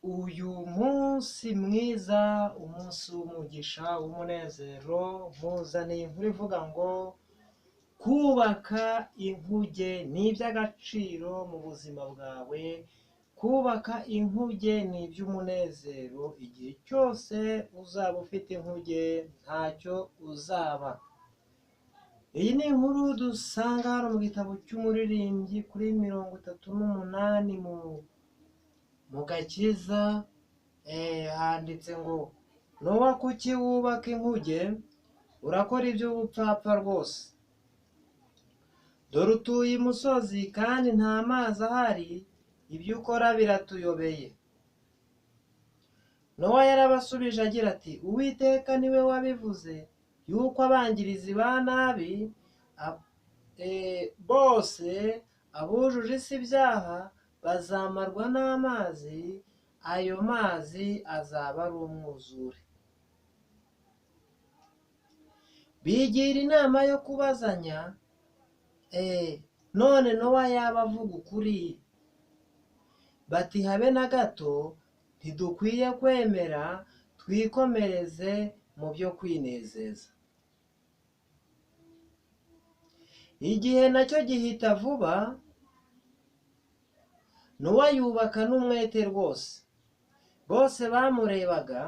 Uyu munsi mwiza, umunsi w'umugisha w'umunezero, nkuzaniye inkuru ivuga ngo kubaka inkuge ni iby'agaciro mu buzima bwawe. Kubaka inkuge ni iby'umunezero, igihe cyose uzaba ufite inkuge ntacyo uzaba. Iyi ni inkuru dusanga hano mu gitabo cy'umuririmbyi kuri 38 mu Gakiza. Handitse ngo Nowa, kuki wubaka inkuge? Urakora iby'ubupfapfa rwose. Dore utuye imusozi kandi nta mazi ahari, ibyo ukora biratuyobeye. Nowa yarabasubije agira ati Uwiteka niwe wabivuze yuko abangirizi ba nabi bose abujuje isi ibyaha bazamarwa n'amazi, ayo mazi azaba ari umwuzure. Bigira inama yo kubazanya, none Nowa yaba avuga ukuri? Bati habe na gato, ntidukwiye kwemera, twikomereze mu byo kwinezeza. Igihe nacyo gihita vuba, Nowa yubaka n'umwete rwose. Bose bamurebaga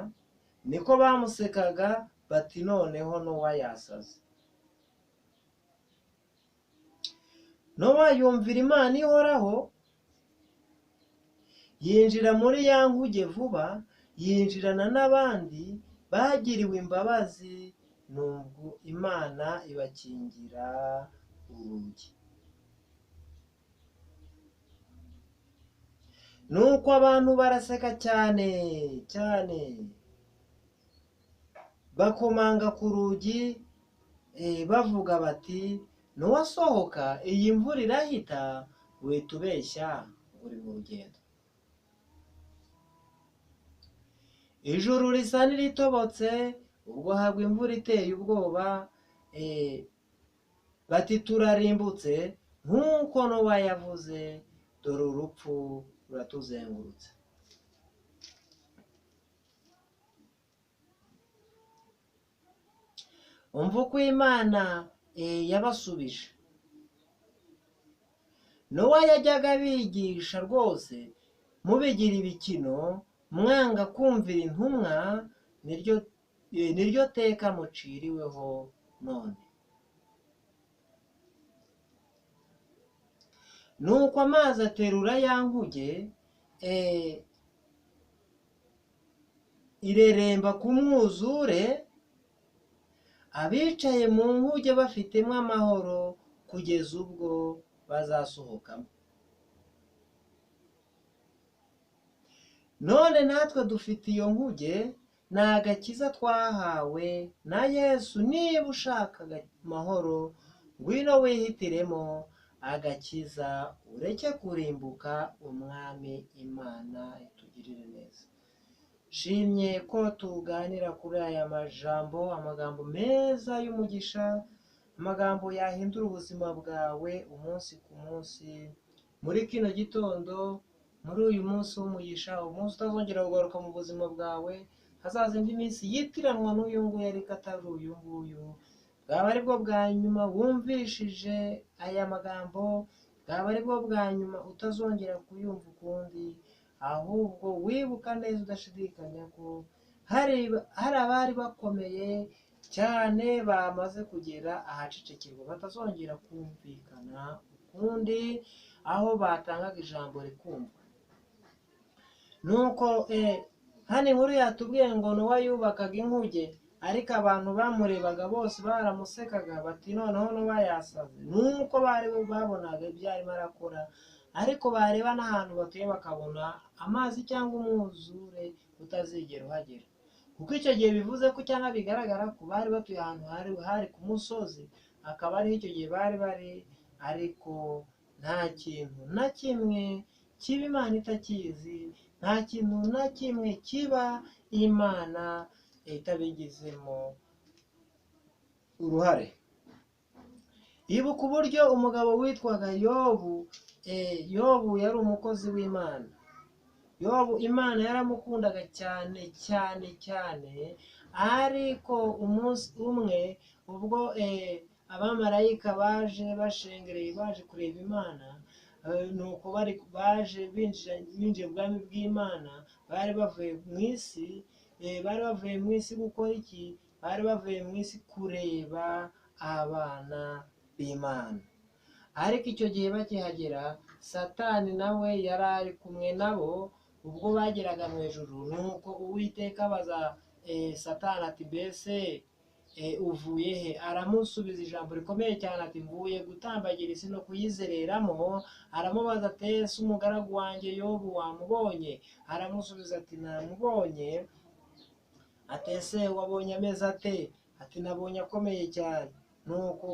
niko bamusekaga, bati noneho Nowa yasaze. Nowa yumvira Imana ihoraho, yinjira muri ya nkuge vuba, yinjirana n'abandi bagiriwe imbabazi, nubwo Imana ibakingira urugi. Nuko abantu baraseka cyane cyane, bakomanga ku rugi, bavuga bati Nowa sohoka, iyi mvura irahita, witubeshya uri mu rugendo. Ijuru risa n'iritobotse, ubwo hagwa imvura iteye ubwoba, bati turarimbutse nk'uko Nowa yavuze, dore urupfu ruratuzengurutse. Umva uko Imana yabasubije. Nowa yajyaga abigisha rwose, mubigira ibikino, mwanga kumvira intumwa, niryo teka muciriweho none. Nuko amazi aterura ya nkuge, ireremba ku mwuzure, abicaye mu nkuge bafitemo amahoro kugeza ubwo bazasohokamo. None natwe dufite iyo nkuge, ni agakiza twahawe na Yesu. Niba ushaka amahoro, ngwino wihitiremo agakiza, ureke kurimbuka. Umwami Imana itugirire neza. Nshimye ko tuganira kuri aya majambo, amagambo meza y'umugisha, amagambo yahindura ubuzima bwawe umunsi ku munsi. Muri kino gitondo, muri uyu munsi w'umugisha, umunsi utazongera kugaruka mu buzima bwawe, hazaza indi minsi yitiranwa n'uyu nguyu ariko atari uyu nguyu. Bwaba aribwo bwa nyuma wumvishije aya magambo, bwaba aribwo bwa nyuma utazongera kuyumva ukundi, ahubwo wibuka neza udashidikanya ko hari abari bakomeye cyane bamaze kugera ahacecekirwa, batazongera kumvikana ukundi, aho batangaga ijambo rikumvwa. Nuko hano inkuru yatubwiye ngo Nowa yubakaga inkuge, ariko abantu bamurebaga bose baramusekaga, bati noneho Nowa yasaze. Nuko bari babonaga ibyo arimo arakora, ariko bareba n'ahantu batuye bakabona amazi cyangwa umwuzure utazigera uhagera. Kuko icyo gihe bivuze ko cyangwa bigaragara ko bari batuye ahantu hari ku musozi, akaba ariho icyo gihe bari bari, ariko nta kintu na kimwe kiba Imana itakizi, nta kintu na kimwe kiba Imana itabigizemo uruhare. Ibuka uburyo umugabo witwaga Yobu, Yobu yari umukozi w'Imana. Yobu Imana yaramukundaga cyane cyane cyane, ariko umunsi umwe ubwo abamarayika baje bashengereye baje kureba Imana, nuko bari baje binjiye mu bwami bw'Imana, bari bavuye mu isi, bari bavuye mu isi gukora iki? Bari bavuye mu isi kureba abana b'Imana. Ariko icyo gihe bakihagera, Satani nawe yari ari kumwe nabo ubwo bageraga mu ijuru. Nuko Uwiteka abaza Satani ati mbese uvuye he? Aramusubiza ijambo rikomeye cyane ati mvuye gutambagira isi no kuyizereramo. Aramubaza ati ese umugaragu wanjye Yobu wamubonye? Aramusubiza ati namubonye. Ati ese wabonye ameze ate? Ati nabonye akomeye cyane. Nuko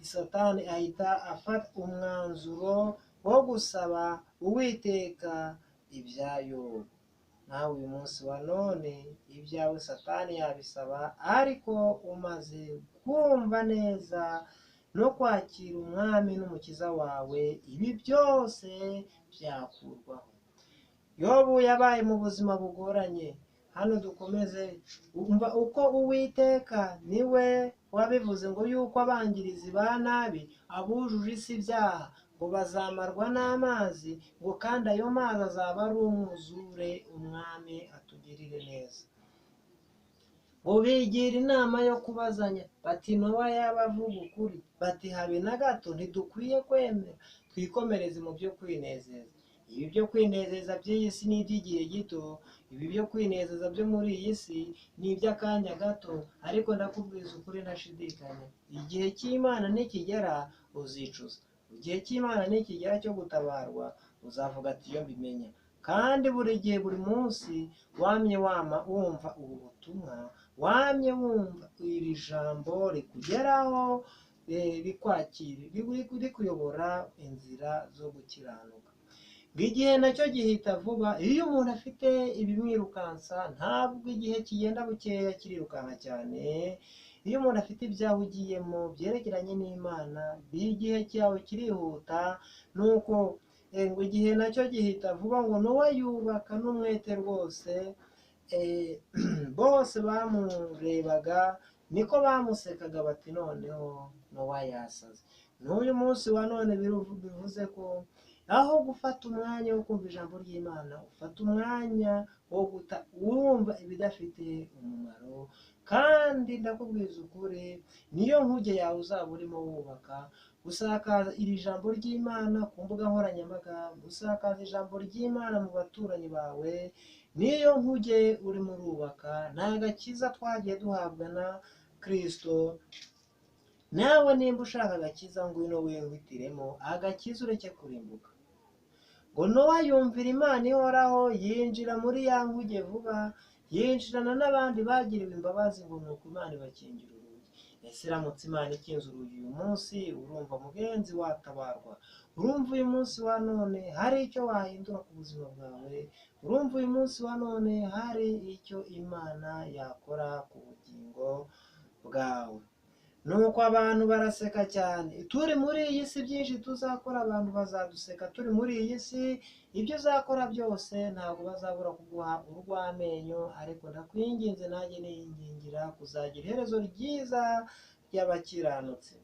Satani ahita afata umwanzuro wo gusaba Uwiteka ibya Yobu. Nawe uyu munsi wa none ibyawe Satani yabisaba, ariko umaze kumva neza no kwakira Umwami n'Umukiza wawe, ibi byose byakurwaho. Yobu yabaye mu buzima bugoranye. Hano dukomeze umva uko Uwiteka niwe wabivuze ngo yuko abangirizi ba nabi abujuje isi ibyaha ngo bazamarwa n'amazi, ngo kandi ayo mazi azaba ari umwuzure. Umwami atugirire neza. Ngo bigira inama yo kubazanya bati Nowa yaba avuga ukuri, bati habe na gato ntidukwiye kwemera, twikomereze mu byo kwinezeza. Ibi byo kwinezeza by'iyi si ni iby'igihe gito, ibi byo kwinezeza byo muri iyi si ni iby'akanya gato, ariko ndakubwiza ukuri ntashidikanya, igihe cy'Imana nikigera uzicuza. Igihe cy'Imana nikigera cyo gutabarwa uzavuga ati iyo mbimenya. Kandi buri gihe buri munsi wamye wama wumva ubu butumwa, wamye wumva iri jambo rikugeraho, rikwakira, rikuyobora inzira zo gukiranuka. Igihe nacyo gihita vuba. Iyo umuntu afite ibimwirukansa ntabwo igihe kigenda bukeya, kirirukanka cyane. Iyo umuntu afite ibyaho ugiyemo byerekeranye n'Imana, igihe cyawe kirihuta. Nuko ngo igihe nacyo gihita vuba, ngo Nowa yubaka n'umwete rwose, bose bamurebaga niko bamusekaga bati noneho Nowa yasaze. N'uyu munsi wa none bivuze ko aho gufata umwanya wo kumva ijambo ry'Imana, ufata umwanya wo guta wumva ibidafite umumaro. Kandi ndakubwiza ukuri, niyo nkuge yawe uzaba urimo wubaka, gusakaza iri jambo ry'Imana ku mbuga nkoranyambaga, gusakaza ijambo ry'Imana mu baturanyi bawe, niyo nkuge urimo urubaka. Ni agakiza twagiye duhabwa na Kristo. Nawe nimba ushaka agakiza, ngwino wihitiremo agakiza ureke kurimbuka. Ngo Nowa yumvira Imana ihoraho, yinjira muri ya nkuge vuba, yinjirana n'abandi bagiriwe imbabazi, ngo nuko Imana ibakingira urugi. Ese iramutse Imana ikinze urugi uyu munsi, urumva mugenzi watabarwa? Urumva uyu munsi wa none hari icyo wahindura ku buzima bwawe? Urumva uyu munsi wa none hari icyo Imana yakora ku bugingo bwawe? Nuko abantu baraseka cyane. Turi muri iyi si byinshi tuzakora abantu bazaduseka. Turi muri iyi si ibyo uzakora byose ntabwo bazabura kuguha urw'amenyo, ariko ndakwinginze nanjye niyingingira kuzagira iherezo ryiza ry'abakiranutsi.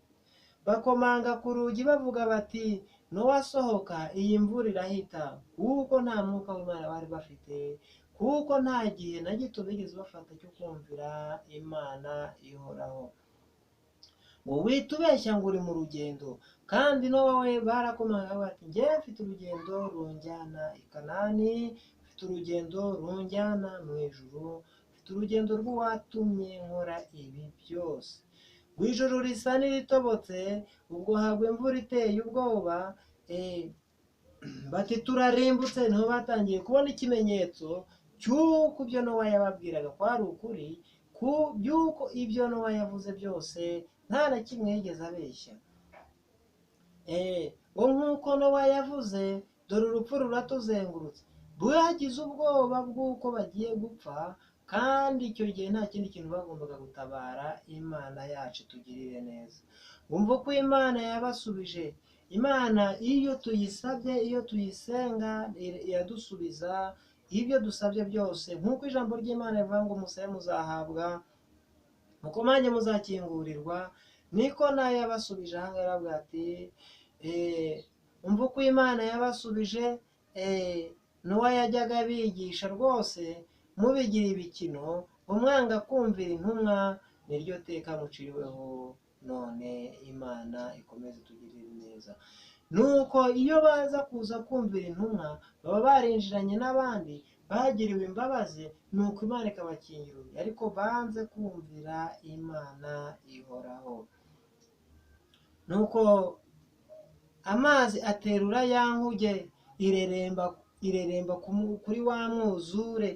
Bakomanga ku rugi bavuga bati Nowa sohoka, iyi mvura irahita, kuko nta mwuka w'Imana bari bafite, kuko nta gihe na gito bigeze bafata cyo kumvira Imana ihoraho. Ngo witubeshya ngo uri mu rugendo, kandi Nowa barakomanga bati njyewe mfite urugendo runjyana i Kanani, mfite urugendo runjyana mu ijuru, mfite urugendo rw'uwatumye nkora ibi byose. Ngo ijuru risa n'iritobotse, ubwo hagwa imvura iteye ubwoba, bati turarimbutse. Niho batangiye kubona ikimenyetso cy'uko ibyo Nowa yababwiraga kwari ukuri, by'uko ibyo Nowa yavuze byose nta na kimwe yigeze abeshya. Ngo nk'uko Nowa yavuze, dore urupfu ruratuzengurutse. Bagize ubwoba bw'uko bagiye gupfa, kandi icyo gihe nta kindi kintu bagombaga gutabara. Imana yacu itugirire neza. Wumva uko Imana yabasubije. Imana iyo tuyisabye, iyo tuyisenga, iradusubiza, Ibyo dusabye byose, nk'uko ijambo ry'Imana rivuga ngo musabe muzahabwa, mukomange muzakingurirwa, niko nayo yabasubije. Aha ngaha aravuga ati umva uko Imana yabasubije. Nowa yajyaga abigisha rwose mubigira ibikino, umwanga kumvira intumwa, niryo teka muciriweho none. Imana ikomeze itugirire neza. Nuko iyo baza kuza kumvira intumwa, baba barinjiranye n'abandi bagiriwe imbabazi, nuko Imana ikabakingira, ariko banze kumvira Imana ihoraho. Nuko amazi aterura ya nkuge, ireremba kuri wa mwuzure.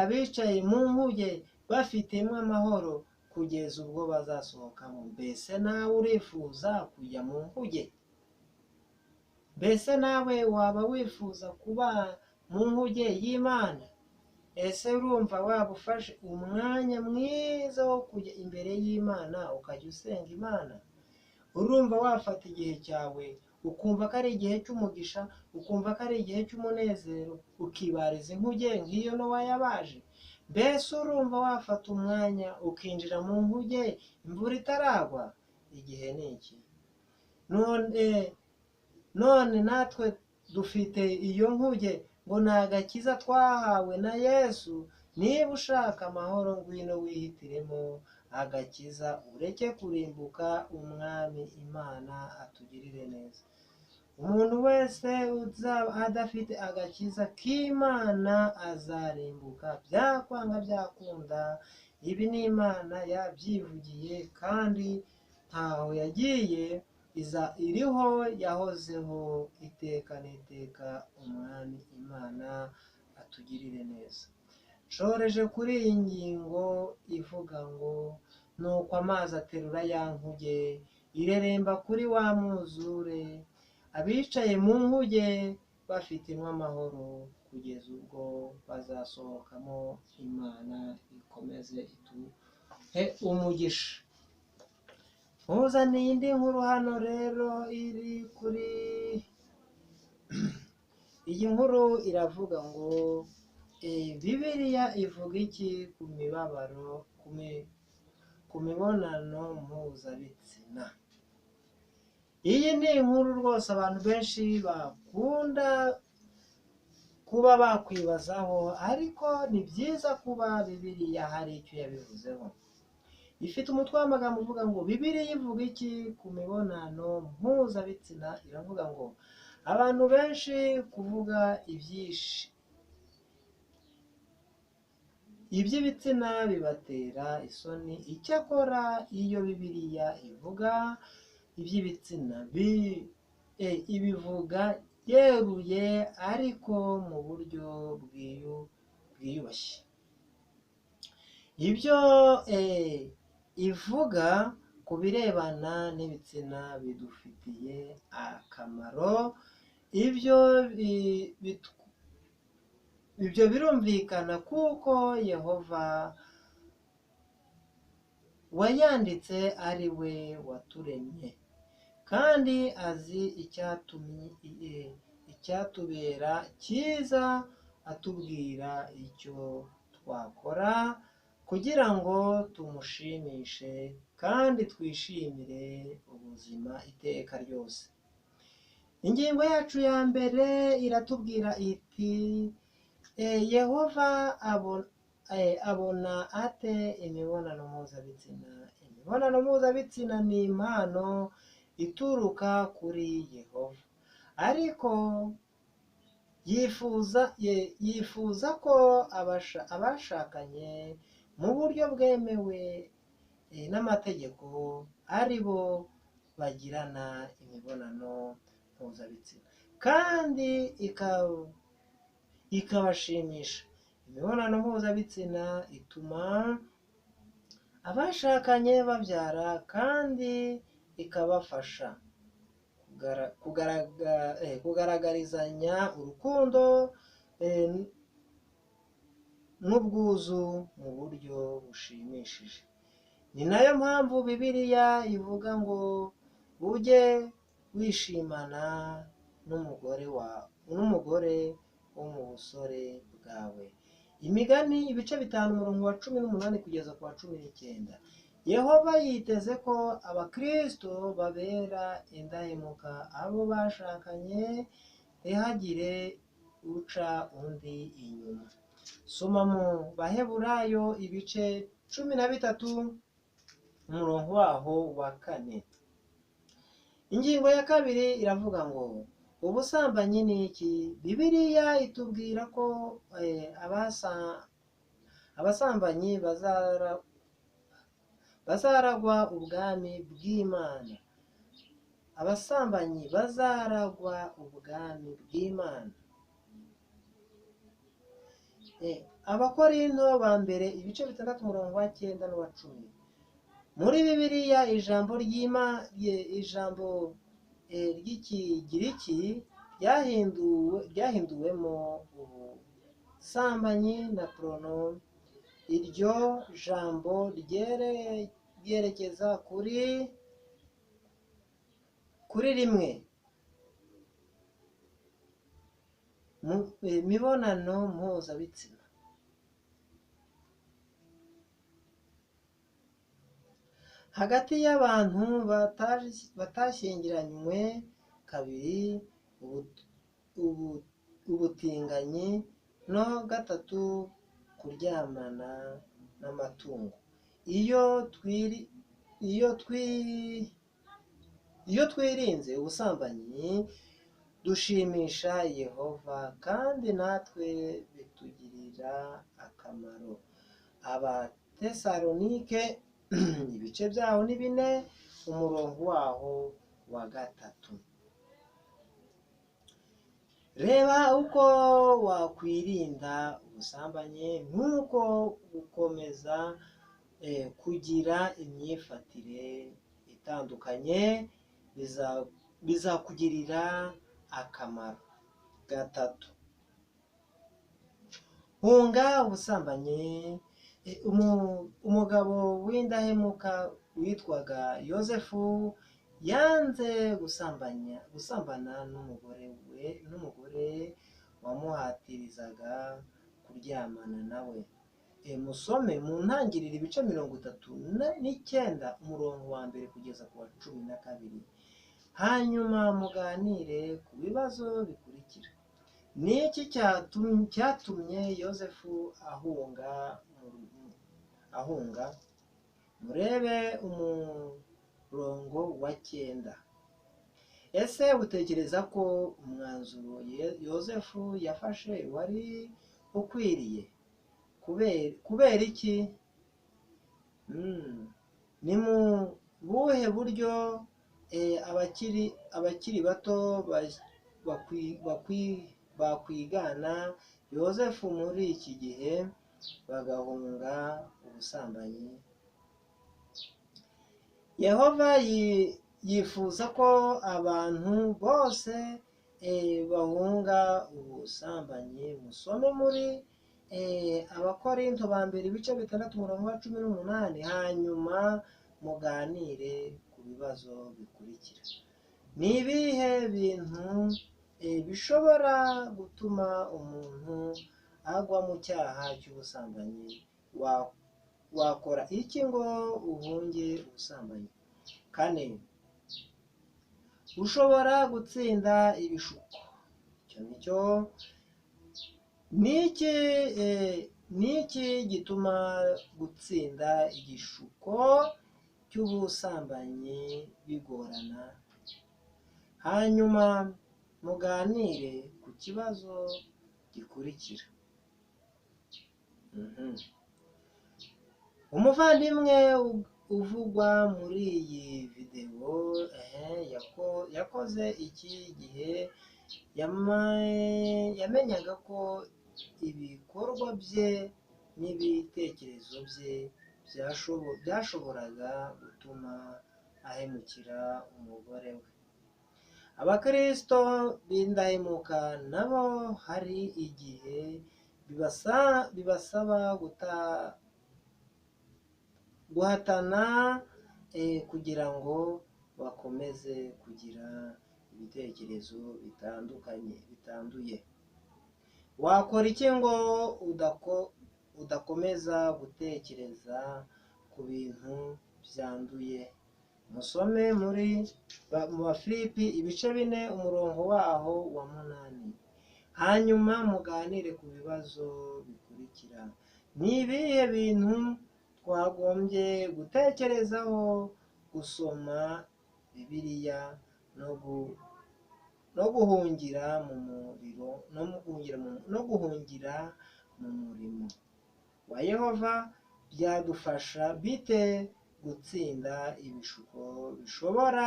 Abicaye mu nkuge bafitemo amahoro kugeza ubwo bazasohokamo. Mbese nawe urifuza kujya mu nkuge? Mbese nawe waba wifuza kuba mu nkuge y'Imana? Ese urumva waba ufashe umwanya mwiza wo kujya imbere y'Imana ukajya usenga Imana? Urumva wafata igihe cyawe ukumva ko ari igihe cy'umugisha, ukumva ko ari igihe cy'umunezero, ukibariza inkuge nk'iyo Nowa yabaje? Mbese urumva wafata umwanya ukinjira mu nkuge imvura itaragwa? Igihe ni iki. None natwe dufite iyo nkuge ngo ni agakiza twahawe na Yesu. Niba ushaka amahoro, ngwino wihitiremo agakiza, ureke kurimbuka. Umwami Imana atugirire neza. Umuntu wese uzaba adafite agakiza k'Imana azarimbuka, byakwanga byakunda. Ibi ni Imana yabyivugiye, kandi ntaho yagiye, iza iriho, yahozeho iteka n'iteka. Umwami Imana atugirire neza. Nshoreje kuri iyi ngingo ivuga ngo nuko amazi aterura ya nkuge, ireremba kuri wa mwuzure, abicaye mu nkuge bafitemo amahoro kugeza ubwo bazasohokamo. Imana ikomeze ituhe umugisha. Nkuzaniye indi nkuru hano rero iri kuri iyi nkuru, iravuga ngo Bibiliya ivuga iki ku mibabaro ku mibonano mpuzabitsina? Iyi ni inkuru rwose abantu benshi bakunda kuba bakwibazaho, ariko ni byiza kuba Bibiliya hari icyo yabivuzeho. Ifite umutwe w'amagambo uvuga ngo Bibiliya ivuga iki ku mibonano mpuzabitsina? Iravuga ngo abantu benshi kuvuga iby'ibitsina bibatera isoni. Icyakora iyo Bibiliya ivuga iby'ibitsina ibivuga yeruye, ariko mu buryo bwiyubashye. Ibyo ivuga ku birebana n'ibitsina bidufitiye akamaro. Ibyo birumvikana kuko Yehova wayanditse ari we waturemye, kandi azi icyatubera cyiza, atubwira icyo twakora kugira ngo tumushimishe kandi twishimire ubuzima iteka ryose. Ingingo yacu ya mbere iratubwira iti Yehova abona ate imibonano mpuzabitsina? Imibonano mpuzabitsina ni impano ituruka kuri Yehova, ariko yifuza ko abashakanye mu buryo bwemewe n'amategeko ari bo bagirana imibonano mpuzabitsina, kandi ikabashimisha. Imibonano mpuzabitsina ituma abashakanye babyara kandi ikabafasha kugaragarizanya urukundo n'ubwuzu mu buryo bushimishije. Ni nayo mpamvu Bibiliya ivuga ngo ujye wishimana n'umugore wo mu busore bwawe. Imigani ibice 5 umurongo wa 18 kugeza ku wa 19. Yehova yiteze ko abakristo babera indahemuka abo bashakanye, ntihagire uca undi inyuma. Soma mu Baheburayo ibice 13 umurongo waho wa 4. Ingingo ya kabiri iravuga ngo ubusambanyi ni iki? Bibiliya itubwira ko abasambanyi bazaragwa ubwami bw'Imana. Abasambanyi bazaragwa ubwami bw'Imana. Abakorinto ba mbere ibice 6 umurongo wa 9 n'uwa 10. Muri Bibiliya ijambo ijambo ry'Ikigiriki ryahinduwemo ubusambanyi na prono. Iryo jambo ryerekeza kuri rimwe mibonano mpuzabitsina. Hagati y'abantu batashyingiranywe, kabiri ubutinganyi, no gatatu kuryamana n'amatungo. Iyo twirinze ubusambanyi dushimisha Yehova kandi natwe bitugirira akamaro. Abatesalonike ibice byaho ni 4 umurongo waho wa 3. Reba uko wakwirinda ubusambanyi nuko gukomeza kugira imyifatire itandukanye bizakugirira akamaro. 3, hunga ubusambanyi. Umugabo w'indahemuka witwaga Yosefu yanze gusambana n'umugore wamuhatirizaga kuryamana nawe. Musome mu Ntangiriro ibice 39 umurongo wa 1 kugeza ku wa 12. Hanyuma muganire ku bibazo bikurikira. Ni iki cyatumye Yosefu ahunga? Murebe umurongo wa 9. Ese utekereza ko umwanzuro Yosefu yafashe wari ukwiriye? Kubera iki? Ni mu buhe buryo abakiri bato bakwigana Yosefu muri iki gihe bagahunga ubusambanyi? Yehova yifuza ko abantu bose bahunga ubusambanyi. Musome muri Abakorinto ba mbere ibice 6 umurongo wa 18, hanyuma muganire ku bibazo bikurikira. Ni ibihe bintu bishobora gutuma umuntu agwa mu cyaha cy'ubusambanyi? Wakora iki ngo uhunge ubusambanyi? 4, ushobora gutsinda ibishuko. Icyo nicyo. Niki gituma gutsinda igishuko cy'ubusambanyi bigorana? Hanyuma muganire ku kibazo gikurikira. Umuvandimwe uvugwa muri iyi videwo yakoze iki gihe yamenyaga ko ibikorwa bye n'ibitekerezo bye byashoboraga gutuma ahemukira umugore we. Abakristo b'indahemuka nabo hari igihe bibasaba guhatana kugira ngo bakomeze kugira ibitekerezo bitanduye. Wakora iki ngo udakomeza gutekereza ku bintu byanduye? Musome muri mu Bafilipi ibice 4 umurongo waho wa 8. Hanyuma muganire ku bibazo bikurikira: Ni ibihe bintu twagombye gutekerezaho? Gusoma Bibiliya no guhungira mu muriro no guhungira mu murimo wa Yehova byadufasha bite gutsinda ibishuko bishobora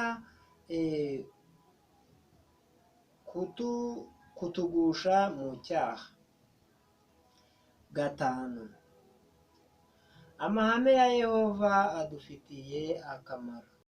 kutugusha mu cyaha? 5. Amahame ya Yehova adufitiye akamaro.